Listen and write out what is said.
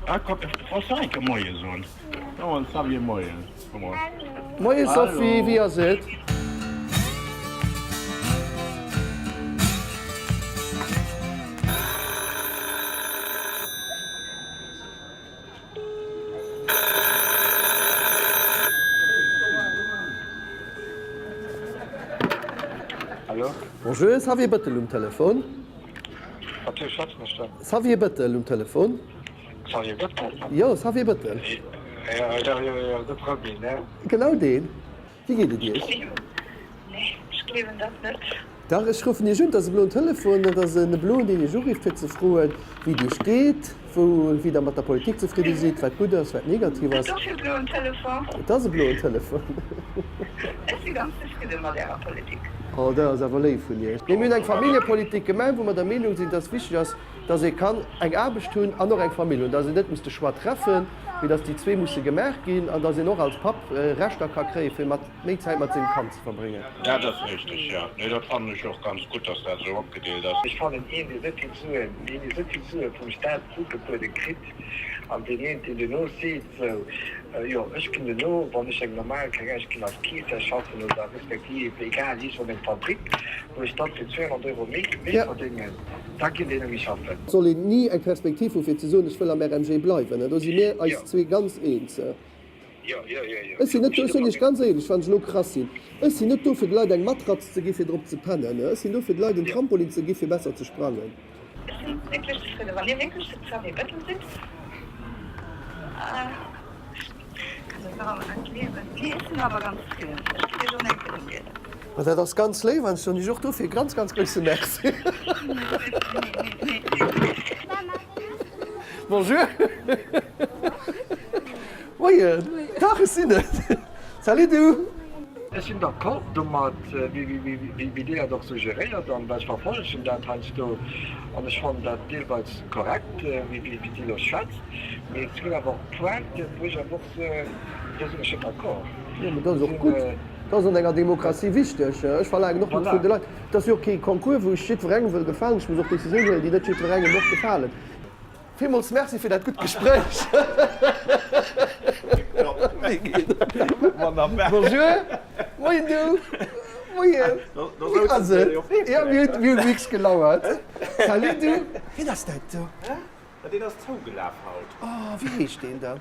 Ah komm, wolls du eng Kéier Moie soen? Moien Xavier, moien. Moie Sophie, wéi ass et? Hallo? Bonjour, Xavier Bëttel um Telefon. Mat wiem schwätzen ech dann? Xavier Bëttel um Telefon. Xavier Bëttel? Jo, Xavier Bëttel. Jo, jo, jo, jo, de Premier, ne? Genau deen. Wéi geet et Iech? Nee, ech gleewen dat net. Dach, ech ruffen Iech un, et ass e bloen Telefon, et ass en bloen, deen Iech urifft, fir ze froen, wéi et Iech geet, wou, wéi Der mat der Politik zefridde sidd, wat gutt ass, wat negativ Ass ass. et och e bloen Telefon? Et ass e bloen Telefon. Ech si ganz zefridde mat Ärer Politik. Oh, dat ass awer léif vun Iech. Mee mir hunn eng Familljepolitik gemaach, wou mer der Meenung sinn, dass wichteg ass, dass ee kann eng Aarbecht hunn an och eng Famill hunn, dass een net muss de Choix treffen, mee dass déi zwee musse gemaach ginn an dass een och als Papp Rechter ka kréien, fir mat méi Zäit mat sengem Kand ze verbréngen. Dat ass richteg, jo. Nee, dat fannen ech och ganz gutt, dass dat esou opgedeelt ass. Ech fannen, een, dee esou vill Suen, deen esou vill Sue vum Staat ugebuede kritt, an deen een, deen duerno seet, sou, jo, ech ginn duerno, wann ech eng normal Carrière, ech ginn als Keessär schaffen oder respektiv egal, iergendwou an eng Fabrik, wou ech dann fir 200 Euro méi verdéngen, Da ginn déi nämlech schaffen. Soll een ni eng Perspektiv hu fir ze soen, ech wëll am RMG bleiwen. Do si mir eis zwee ganz eens. Ech sinn net do, ech soen Iech ganz éierlech, wann ech elo krass sinn, ech sinn net do fir de Leit eng Matratz ze gi fir drop ze pennen. Ech sinn do fir de Leit en Trampolin ze gi fir besser ze sprangen. Ech sinn wierklech zefridden. Wann Dir wierklech de Xavier Bettel sidd, Kann et nach am Ament liewen? Nee, ech sinn awer ganz zefridden. Ech ginn iech och eng Kéier unwielen. Ma dat ass ganz léif an ech soen iech och dofir ganz, ganz grousse Merci. Bonjour. Moien. Dach, ech sinn et. Salut du. Ech sinn d'accord domat, wéi Dir dat och suggeréiert, an ech verfollegen dat heiansdo an ech fannen dat deelweis korrekt, wéi Dir elo schwätzt. Mee et ginn awer och Pointen, wou ech awer och soen, do sinn ech net d'accord. Jo, mee dat ass och gutt. Dat ass an enger Demokratie wichteg. Ech verlaangen och net vun de Leit, et ass jo och kee Concours, wou ech jiddwerengem wëll gefalen. Ech muss och Décisioune huelen, déi net jiddwerengem och gefalen. Villmools Merci fir dat gutt Gespréich. Bonjour. Moien du. Moien. Wéi ass et? Jo, mir hunn wierklech gelauert. Salut du. Wien ass dat do? Deen ass zougelaf haut. Oh, wéi heescht deen dann?